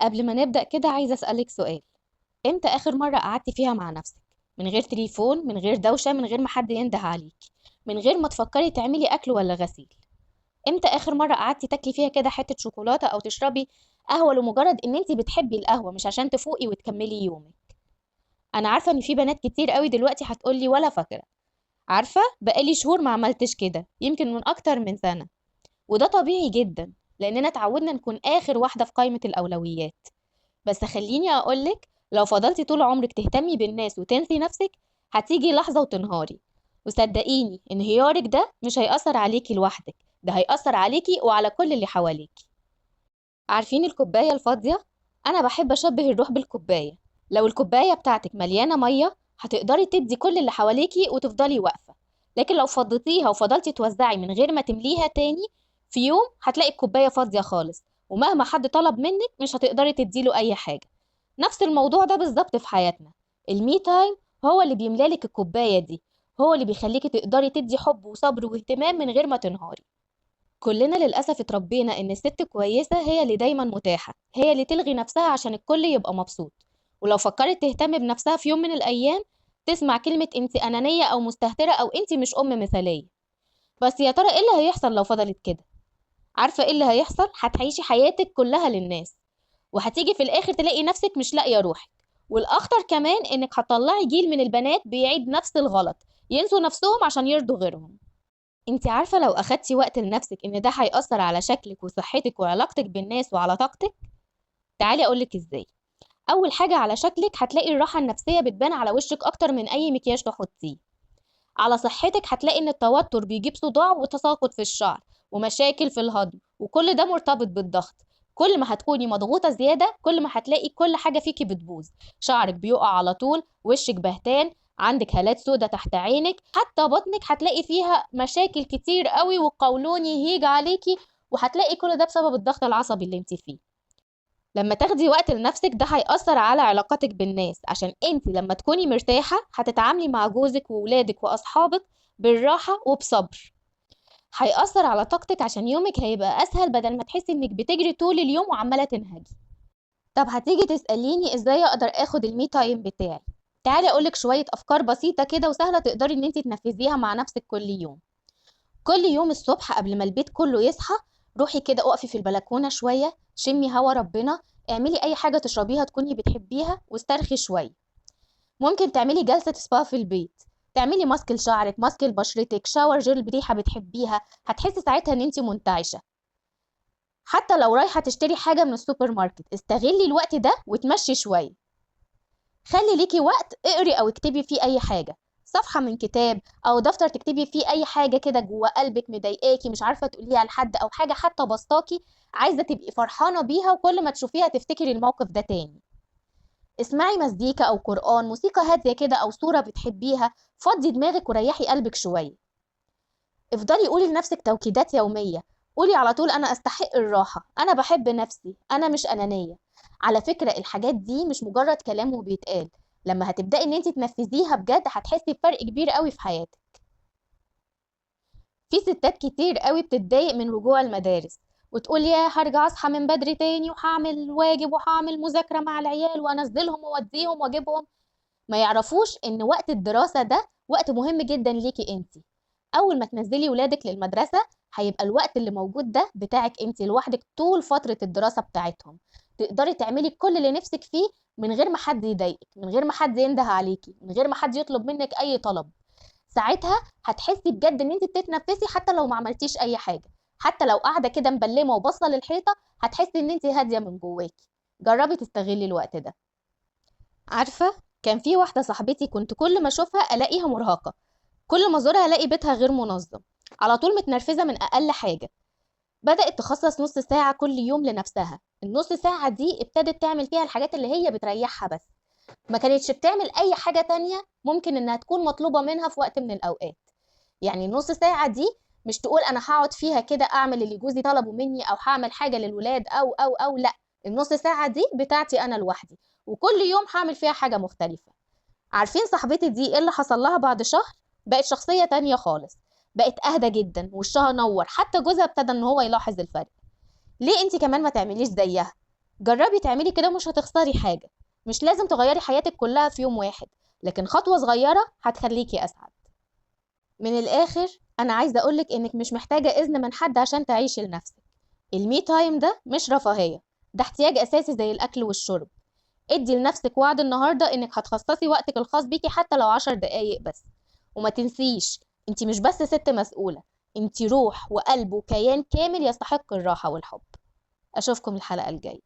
قبل ما نبدأ كده عايزة أسألك سؤال. امتى آخر مرة قعدتي فيها مع نفسك؟ من غير تليفون، من غير دوشة، من غير ما حد ينده عليكي، من غير ما تفكري تعملي أكل ولا غسيل. امتى آخر مرة قعدتي تاكلي فيها كده حتة شوكولاتة أو تشربي قهوة لمجرد إن انتي بتحبي القهوة مش عشان تفوقي وتكملي يومك؟ أنا عارفة إن في بنات كتير قوي دلوقتي هتقولي ولا فاكرة، عارفة بقالي شهور ما عملتش كده، يمكن من أكتر من سنة. وده طبيعي جدا لأننا اتعودنا نكون آخر واحدة في قائمة الأولويات. بس خليني أقولك، لو فضلتي طول عمرك تهتمي بالناس وتنسي نفسك هتيجي لحظة وتنهاري. وصدقيني انهيارك ده مش هيأثر عليكي لوحدك، ده هيأثر عليكي وعلى كل اللي حواليكي. عارفين الكوباية الفاضية؟ أنا بحب أشبه الروح بالكوباية. لو الكوباية بتاعتك مليانة مية هتقدري تدي كل اللي حواليكي وتفضلي واقفة، لكن لو فضيتيها وفضلتي توزعي من غير ما تمليها تاني، في يوم هتلاقي الكوباية فاضية خالص، ومهما حد طلب منك مش هتقدري تديله أي حاجة. نفس الموضوع ده بالظبط في حياتنا. ال me time هو اللي بيملالك الكوباية دي، هو اللي بيخليكي تقدري تدي حب وصبر واهتمام من غير ما تنهاري. كلنا للأسف اتربينا إن الست كويسة هي اللي دايما متاحة، هي اللي تلغي نفسها عشان الكل يبقى مبسوط، ولو فكرت تهتم بنفسها في يوم من الأيام تسمع كلمة انت أنانية أو مستهترة أو انت مش أم مثالية. بس يا ترى إيه اللي هيحصل لو فضلت كده؟ عارفة إيه اللي هيحصل؟ هتعيشي حياتك كلها للناس، وهتيجي في الآخر تلاقي نفسك مش لاقية روحك. والأخطر كمان إنك هتطلعي جيل من البنات بيعيد نفس الغلط، ينسوا نفسهم عشان يرضوا غيرهم. انت عارفة لو أخدتي وقت لنفسك إن ده هيأثر على شكلك وصحتك وعلاقتك بالناس وعلى طاقتك؟ تعالي أقولك إزاي. أول حاجة على شكلك هتلاقي الراحة النفسية بتبان على وشك أكتر من أي مكياج تحطيه. على صحتك هتلاقي إن التوتر بيجيب صداع وتساقط في الشعر ومشاكل في الهضم، وكل ده مرتبط بالضغط. كل ما هتكوني مضغوطة زيادة كل ما هتلاقي كل حاجة فيكي بتبوظ، شعرك بيقع على طول، وشك بهتان، عندك هالات سودة تحت عينك، حتى بطنك هتلاقي فيها مشاكل كتير قوي والقولون يهيج عليكي، وهتلاقي كل ده بسبب الضغط العصبي اللي انت فيه. لما تاخدي وقت لنفسك ده هيأثر على علاقاتك بالناس، عشان انت لما تكوني مرتاحة هتتعاملي مع جوزك وولادك وأصحابك بالراحة وبصبر. هيأثر على طاقتك عشان يومك هيبقى أسهل بدل ما تحسي انك بتجري طول اليوم وعمالة تنهجي. طب هتيجي تسأليني ازاي اقدر اخد ال me time بتاعي؟ تعالي اقولك شوية افكار بسيطة كده وسهلة تقدري ان انت تنفذيها مع نفسك كل يوم. كل يوم الصبح قبل ما البيت كله يصحى روحي كده اقفي في البلكونة شوية، شمي هوا ربنا، اعملي اي حاجة تشربيها تكوني بتحبيها واسترخي شوية. ممكن تعملي جلسة سبا في البيت، تعملي ماسك لشعرك، ماسك لبشرتك، shower gel بريحة بتحبيها، هتحسي ساعتها ان انت منتعشة. حتى لو رايحة تشتري حاجة من السوبر ماركت استغلي الوقت ده وتمشي شوية. خلي ليكي وقت اقري او اكتبي فيه اي حاجة، صفحة من كتاب او دفتر تكتبي فيه اي حاجة كده جوه قلبك مضايقاكي مش عارفة تقوليها لحد، او حاجة حتى بسطاكي عايزة تبقي فرحانة بيها وكل ما تشوفيها تفتكري الموقف ده تاني. اسمعي مزيكا او قرآن، موسيقى هادية كده او صورة بتحبيها، فضي دماغك وريحي قلبك شوية. افضلي قولي لنفسك توكيدات يومية، قولي على طول انا استحق الراحة، انا بحب نفسي، انا مش انانية. على فكرة الحاجات دي مش مجرد كلام وبيتقال، لما هتبدأي ان انت تنفذيها بجد هتحسي بفرق كبير قوي في حياتك. في ستات كتير قوي بتتضايق من رجوع المدارس وتقول يا هرجع اصحى من بدري تاني وهعمل واجب وهعمل مذاكرة مع العيال وانزلهم واوديهم واجيبهم. ما يعرفوش ان وقت الدراسة ده وقت مهم جدا ليكي انتي. اول ما تنزلي ولادك للمدرسة هيبقى الوقت اللي موجود ده بتاعك انتي لوحدك طول فترة الدراسة بتاعتهم، تقدري تعملي كل اللي نفسك فيه من غير ما حد يضايقك، من غير ما حد ينده عليكي، من غير ما حد يطلب منك اي طلب. ساعتها هتحسي بجد ان انت بتتنفسي حتى لو ما عملتيش اي حاجة، حتى لو قاعدة كده مبلمة وباصة للحيطة هتحسي ان انت هادية من جواكي. جربي تستغلي الوقت ده. عارفة كان في واحدة صاحبتي كنت كل ما اشوفها الاقيها مرهقة، كل ما ازورها الاقي بيتها غير منظم، على طول متنرفزة من اقل حاجة. بدأت تخصص نص ساعة كل يوم لنفسها، النص ساعة دي ابتدت تعمل فيها الحاجات اللي هي بتريحها بس، ما كانتش بتعمل أي حاجة تانية ممكن إنها تكون مطلوبة منها في وقت من الأوقات. يعني النص ساعة دي مش تقول أنا هقعد فيها كده أعمل اللي جوزي طلبه مني أو هعمل حاجة للولاد أو أو أو، لأ، النص ساعة دي بتاعتي أنا لوحدي وكل يوم هعمل فيها حاجة مختلفة. عارفين صاحبتي دي إيه اللي حصل لها بعد شهر؟ بقت شخصية تانية خالص، بقت أهدى جدا وشها نور، حتى جوزها ابتدى إن هو يلاحظ الفرق. ليه انت كمان ما تعمليش زيها؟ جربي تعملي كده، مش هتخسري حاجة. مش لازم تغيري حياتك كلها في يوم واحد، لكن خطوة صغيرة هتخليكي أسعد. من الآخر أنا عايزة أقولك إنك مش محتاجة إذن من حد عشان تعيشي لنفسك. ال me time ده مش رفاهية، ده احتياج أساسي زي الأكل والشرب. ادي لنفسك وعد النهاردة إنك هتخصصي وقتك الخاص بيكي حتى لو 10 دقايق بس. وما تنسيش انتي مش بس ست مسؤولة، انتي روح وقلب وكيان كامل يستحق الراحة والحب. أشوفكم الحلقة الجاية.